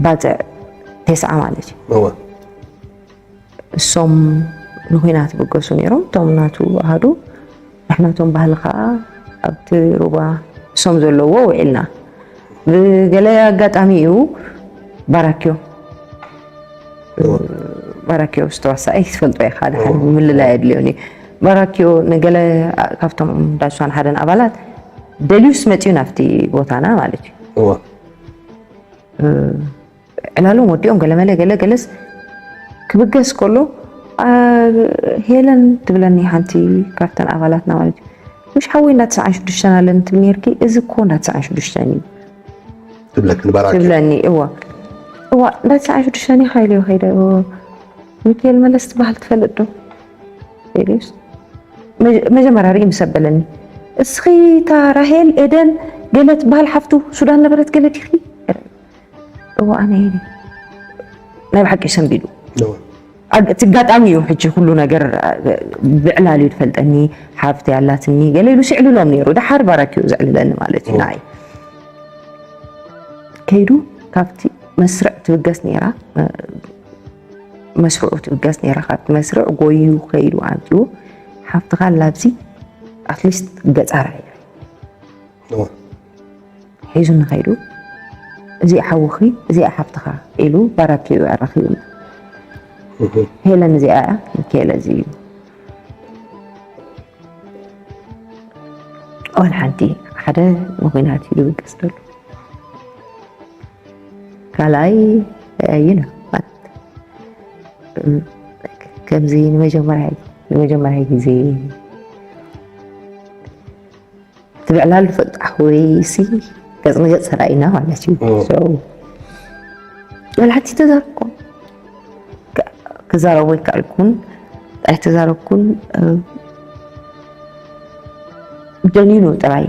ባፅዕ ቴስዓ ማለት እዩ። እወ እሶም ንኹናት ይብገሱ ነይሮም። እቶም ናቱ ኣሃዱ ንሕናቶም ባህሊ ከዓ ኣብቲ ሩባ እሶም ዘለዎ ውዒልና። ብገለ ኣጋጣሚ እዩ ባራኪዮ ባራኪዮ ዝተዋሳኢ ትፈልጦ ኢኻ። ድሓን ምልላይ ኣድልዮን እዩ። ባራኪዮ ንገለ ካብቶም ዳሽዋን ሓደን ኣባላት ደልዩስ መፅዩ ናብቲ ቦታና ማለት እዩ። እወ ዕላሎም ወዲኦም ገለመለ ገለ ገለስ ክብገስ ከሎ ሄለን ትብለኒ ሓንቲ ካብተን ኣባላትና ማለት እዩ። ምሽ ሓወይ እንዳ ትስዓን ሽዱሽተን ኣለን ትብል ነርኪ፣ እዚ እኮ እንዳ ትስዓን ሽዱሽተን እዩ ትብለክ ንባራኪ ትብለኒ። እዋ እዋ እንዳ ትስዓን ሽዱሽተን እዩ ካይልዮ ከይደ። ሚካኤል መለስ ትበሃል ትፈልጥ ዶ ኢሉስ መጀመርያ ርኢ ምስ ኣበለኒ፣ እስኺ እታ ራሄል ኤደን ገለ ትበሃል ሓፍቱ ሱዳን ነበረት ገለ ዲኺ? እዋ ኣነ እየ። ናይ ብሓቂ ሰንቢዱ። እቲ ኣጋጣሚ እዩ ሕጂ ኩሉ ነገር ብዕላል እዩ ዝፈልጠኒ። ሓፍቲ ኣላትኒ ገለ ኢሉ ስዕልሎም ነይሩ። ደሓር ባራኪ እዩ ዘዕልለኒ ማለት እዩ ንዓይ። ከይዱ ካብቲ መስርዕ ትብገስ ነይራ፣ መስርዑ ትብገስ ነይራ። ካብቲ መስርዕ ጎዩ ከይዱ ኣምፅኡ ሓፍትኻ ላብዚ ኣትሊስት ገፃ ርኣያ ሒዙ ንኸይዱ እዚኣ ሓውኺ እዚኣ ሓፍትኻ ኢሉ ባራኪ እዩ ኣራኺቡ። ሄለን እዚኣ እያ፣ ሚካኤል እዚ እዩ። ኦል ሓንቲ ሓደ ንኹናት ኢሉ ይብገስ ደሉ ካልኣይ ይነ ማለት ከምዚ ንመጀመርያ ንመጀመርያ ግዜ ትብዕላል ዝፈልጡ ኣሕወይሲ ገጽ ንገጽ ተራኢና ማለት እዩ። ወላ ሓንቲ ተዛረብኩም ክዛረቡ ኣይከኣልኩን ኣይተዛረብኩን። ደኒኑ ጥራይ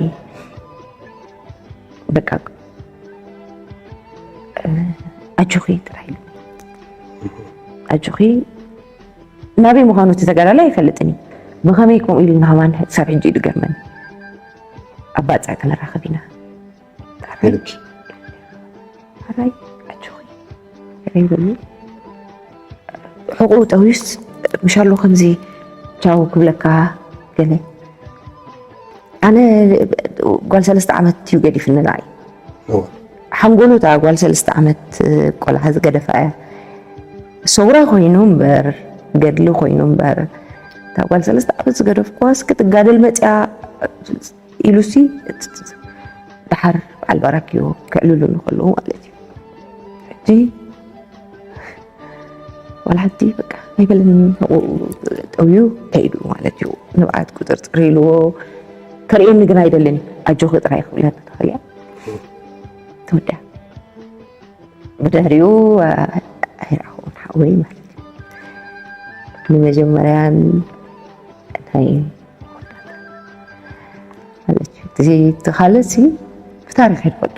በቃ ኣጆኺ ጥራይ ኣጆኺ ናበይ ምዃኑ እቲ ተጋዳላይ ኣይፈልጥን እዩ። ብኸመይ ከምኡ ኢሉ ንኸማን ክሳብ ሕጂ እዩ ዝገርመኒ። ኣብ ባፅዕ ክንራኸብ ኢና። ሕራይ ኣጆኺ ሕራይ በሉ። ሕቁ ጠውዩስ ምሻሎ ከምዚ ቻው ክብለካ ገለ ኣነ ጓል ሰለስተ ዓመት እዩ ገዲፍኒ ንዓይ። ሓንጎሉ እታ ጓል ሰለስተ ዓመት ቆልዓ ዝገደፋ እያ። ሰውራ ኮይኑ እምበር ገድሊ ኮይኑ እምበር እታ ጓል ሰለስተ ዓመት ዝገደፍኩዋ እስኪ ትጋደል መፅያ ኢሉሲ ድሓር በዓል ባራክዮ ክዕልሉ ንከለዉ ማለት እዩ። ሕጂ ዋላ ሓንቲ በቃ ኣይበለን ጠውዩ ከይዱ ማለት እዩ። ንብዓት ቁፅርፅር ኢልዎ ከርእየኒ ግን ኣይደልን። ኣጆኺ ጥራይ ክብለኒ ተኽእያ ተወዲኣ። ብድሕሪኡ ኣይረኣኹን ሓወይ ማለት እዩ። ንመጀመርያን ናይ ማለት እዩ። እቲ ካልእ ሲ ብታሪኽ ይፈልጡ።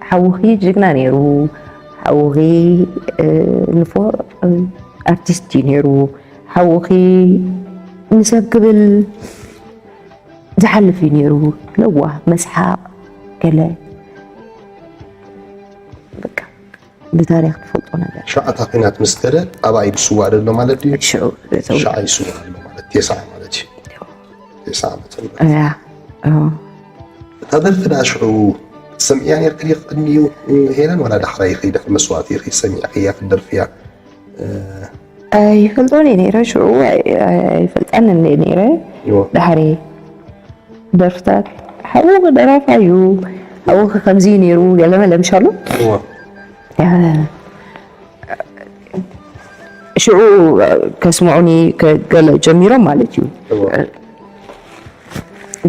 ሓውኺ ጅግና ነይሩ፣ ሓውኺ ንፎ ኣርቲስት እዩ ነይሩ፣ ሓውኺ ንሰብ ክብል ዝሓልፍ እዩ ነይሩ። ለዋህ መስሓቕ ገለ በቃ ብታሪኽ ትፈልጦ ነገር። ሽዑ እታ ኲናት ምስ ከደ ኣባይ ድስዋእ ደሎ ማለት ድዩ? ሽዑ እተው- ሽዓ ይስዋእ ኣሎ ማለት ቴስዓ ማለት እዩ። ቴስዓ ዓመት እዩ። እያ። እ። እታ ደርፊ ደኣ ሽዑ ትሰምዕያ ነርኪ ድዩ ቅድሚኡ ሄለን ዋላ ዳሕራይ ኢኺ ድሕሪ መስዋእቲ ኢኺ ሰሚዕክያ ክትደርፍያ? እ፣ ኣይፈልጦን እየ ነይረ ሽዑ ኣይ- ኣይ- ኣይፈልጠን እንደ ነይረ እዎ። ዳሕሪ ደርፍታት ሓውኺ ደራፋይ እዩ ሓውኺ ከምዚ እዩ ነይሩ ገለመለ ምሻሉ እዎ። ሽዑ ከስምዑኒ ገለ ጀሚሮም ማለት እዩ።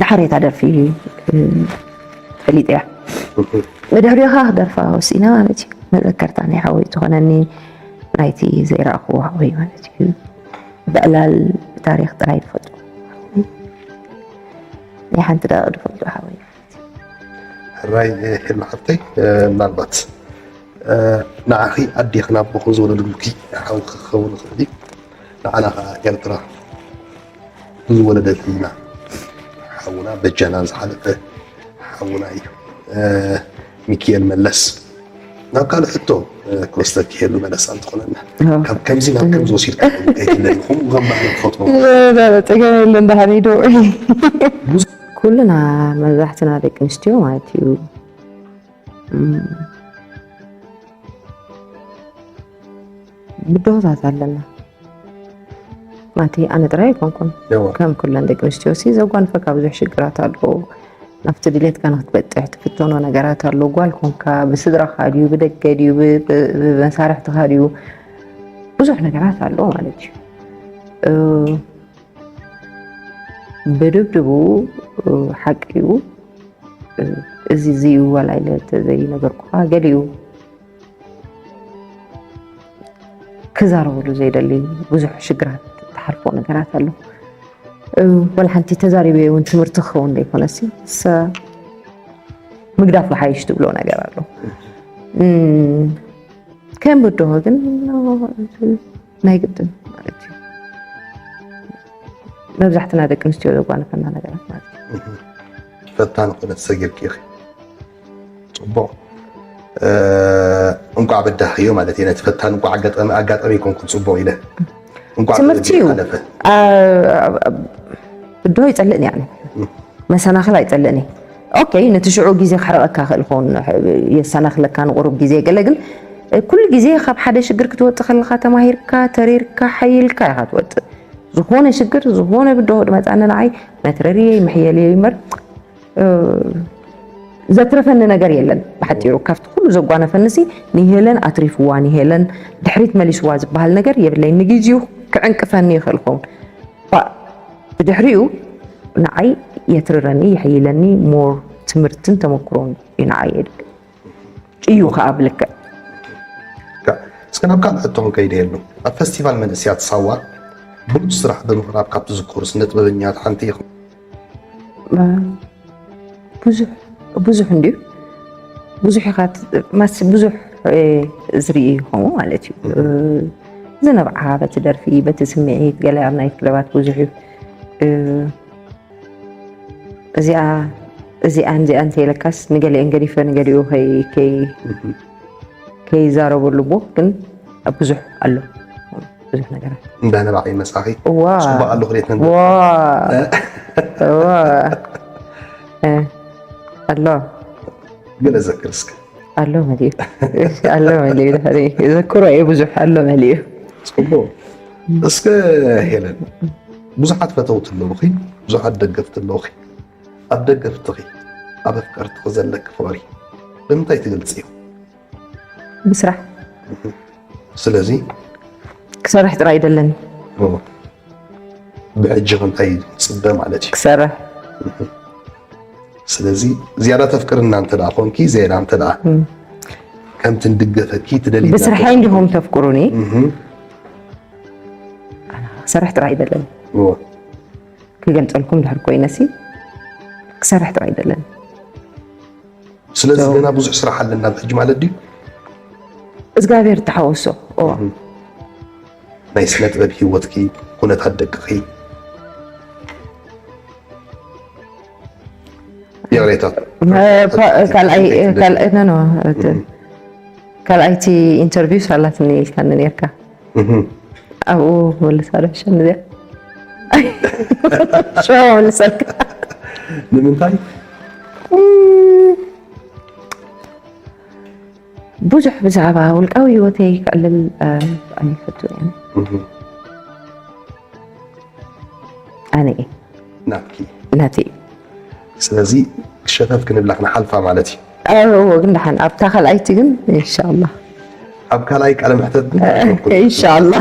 ድሓር እታ ደርፊ ፈሊጠያ። ብድሕሪኻ ክደርፋ ወሲና ማለት እዩ። መዘከርታ ናይ ሓወይ ዝኾነኒ ናይቲ ዘይረኣኽዎ ሓወይ ማለት እዩ። ብዕላል ብታሪኽ ጥራይ ይፈልጡ። ናይ ሓንቲ ደቂ ዝፈልጡ ሓወይ ማለት እዩ። ሕራይ ሄሉ ሓፍተይ፣ ምናልባት ንዓኺ ኣዴኽን ኣቦኽን ዝወለዱልኪ ሓውኺ ክኸውን ይኽእል እዩ። ንዓና ኸዓ ኤርትራ ዝወለደትልና ሓውና በጃና ዝሓለፈ ሓውና እዩ። ሚኪኤል መለስ ናብ ካልእ ሕቶ ክወስደኪ ይህሉ መለሳ እንተኾነና፣ ካብ ከምዚ ናብ ከምዚ ወሲድካ ከይትለኒ፣ ከምኡ ከም ባህሊ ትፈጥሮ። ጸገም የለን፣ ደሓን እዩ። ኩልና መብዛሕትና ደቂ ኣንስትዮ ማለት እዩ ብድሆታት ኣለና። ማቲ ኣነ ጥራይ ኣይኮንኩን። ከም ኩለን ደቂ ኣንስትዮ ሲ ዘጓንፈካ ብዙሕ ሽግራት ኣሎ። ናብቲ ድሌትካ ንክትበፅሕ ትፍተኖ ነገራት ኣሎ። ጓል ኮንካ ብስድራኻ ድዩ ብደገ ድዩ ብመሳርሕትኻ ድዩ ብዙሕ ነገራት ኣሎ ማለት እዩ። ብድብድቡ ሓቂ እዩ። እዚ እዚ እዩ ዋላ ኢለ ተዘይነገርኩኻ ገሊኡ ክዛረበሉ ዘይደሊ ብዙሕ ሽግራት ትሓልፎ ነገራት ኣሎ። ወላ ሓንቲ ተዛሪበ እውን ትምህርቲ ክኸውን ዘይኮነሲ ስ ምግዳፍ ብሓይሽ ትብሎ ነገር ኣሎ። ከም ብድሆ ግን ናይ ግድን ማለት እዩ። መብዛሕትና ደቂ ኣንስትዮ ዘጓነፈና ነገራት ማለት እዩ። ፈታኒ ኩነት ሰጊርኪ ኢኺ። ፅቡቕ። እንቋዕ በዳህዮ ማለት እየ። ነቲ ፈታኒ እንቋዕ ኣጋጣሚ ኣይኮንኩን ፅቡቕ ኢለ ትምህርቲ እዩ። ብድሆ ይፀልእኒ ኣነ መሰናኽል ኣይፀልእኒ። ኦኬ፣ ነቲ ሽዑ ግዜ ክሕርቐካ ክእል ኸውን የሰናኽለካ ንቑሩብ ግዜ ገለ፣ ግን ኩሉ ግዜ ካብ ሓደ ሽግር ክትወፅእ ከለኻ ተማሂርካ ተሪርካ ሓይልካ ኢኻ ትወፅእ። ዝኾነ ሽግር ዝኾነ ብድሆ ድመፃኒ ንዓይ መትረርየይ መሕየልየይ እምበር ዘትረፈኒ ነገር የለን። ብሓፂሩ ካብቲ ኩሉ ዘጓነፈንሲ ንሄለን ኣትሪፍዋ፣ ንሄለን ድሕሪት መሊስዋ ዝበሃል ነገር የብለይ። ንግዜኡ ክዕንቅፈኒ ይኽእል ኸውን። ብድሕሪኡ ንዓይ የትርረኒ፣ የሕይለኒ፣ ሞር ትምህርትን ተመክሮን እዩ ንዓይ የድሊ እዩ ከዓ ብልክዕ። እስከ ናብ ካልእ ሕቶ ክንከይድ የሉ። ኣብ ፈስቲቫል መንእስያት ሳዋ ብሉፅ ስራሕ ብምቕራብ ካብ ትዝከሩ ስነ ጥበበኛት ሓንቲ ኢኹም። ብዙሕ ብዙሕ እንድዩ ብዙሕ ኢኻ ማስ ብዙሕ ዝርኢ ይኸውን ማለት እዩ። ዝነብዓ በቲ ደርፊ በቲ ስምዒት ገለ ኣብ ናይ ክለባት ብዙሕ እዩ። እዚኣ እዚኣን እዚኣን ተይለካስ ንገሊአን ገዲፈ ንገሊኡ ከይዛረበሉ ቦ ግን ብዙሕ ኣሎ። ብዙሕ ነገራት እንዳነባዕ ይመጻኺ ዋ ጽቡቅ ኣለኹ ሬት ነንበ ዋ ዋ ኣሎ ገለ ዘክር እስከ ኣሎ መሊኡ ኣሎ መሊኡ ድሕሪ ዘክሮ እየ ብዙሕ ኣሎ መሊኡ ጽቡቅ እስከ ሄለን ብዙሓት ፈተውቲ ኣለውኺ ብዙሓት ደገፍቲ ኣለውኺ ኣብ ደገፍትኺ ኣብ ኣፍቀርትኺ ዘለኪ ፍቕሪ ብምንታይ ትገልጽዮ ብስራሕ ስለዚ ክሰርሕ ጥራይ ደለኒ ብሕጂ እንታይ ትፅበ ማለት እዩ ክሰርሕ ስለዚ ዝያዳ ተፍቅርና እንተ ደኣ ኮንኪ ዝያዳ እንተ ደኣ ከምቲ ንድገፈኪ ትደሊ ብስርሐይ እንዲኹም ተፍቅሩኒ ክሰርሕ ጥራይ ደለኒ ክገልፀልኩም ድሕር ኮይነሲ ክሰርሕ ጥራይ ደለኒ ስለዚ ገና ብዙሕ ስራሕ ኣለና ብሕጂ ማለት ድዩ እግዚኣብሔር ተሓወሶ ናይ ስነ ጥበብ ህይወትኪ ኩነታት ደቅኺ ይቕሬታ ካልኣይቲ ኢንተርቪው ሳላትኒ ኢልካኒ ነርካ ኣብኡ መልሳ ዶ ሕሸኒ እዚኣ ሽዋ መልሰልካ ንምንታይ ብዙሕ ብዛዕባ ውልቃዊ ህይወተይ ክዕልል ኣይፈቱ እየ ኣነ እየ ናትኪ ናተይ ስለዚ ሸፈፍ ክንብላ ክንሓልፋ ማለት እዩ እዎ ግን ደሓን ኣብታ ካልኣይቲ ግን ኢንሻላ ኣብ ካልኣይ ቃለ መሕተት ግን ኢንሻላ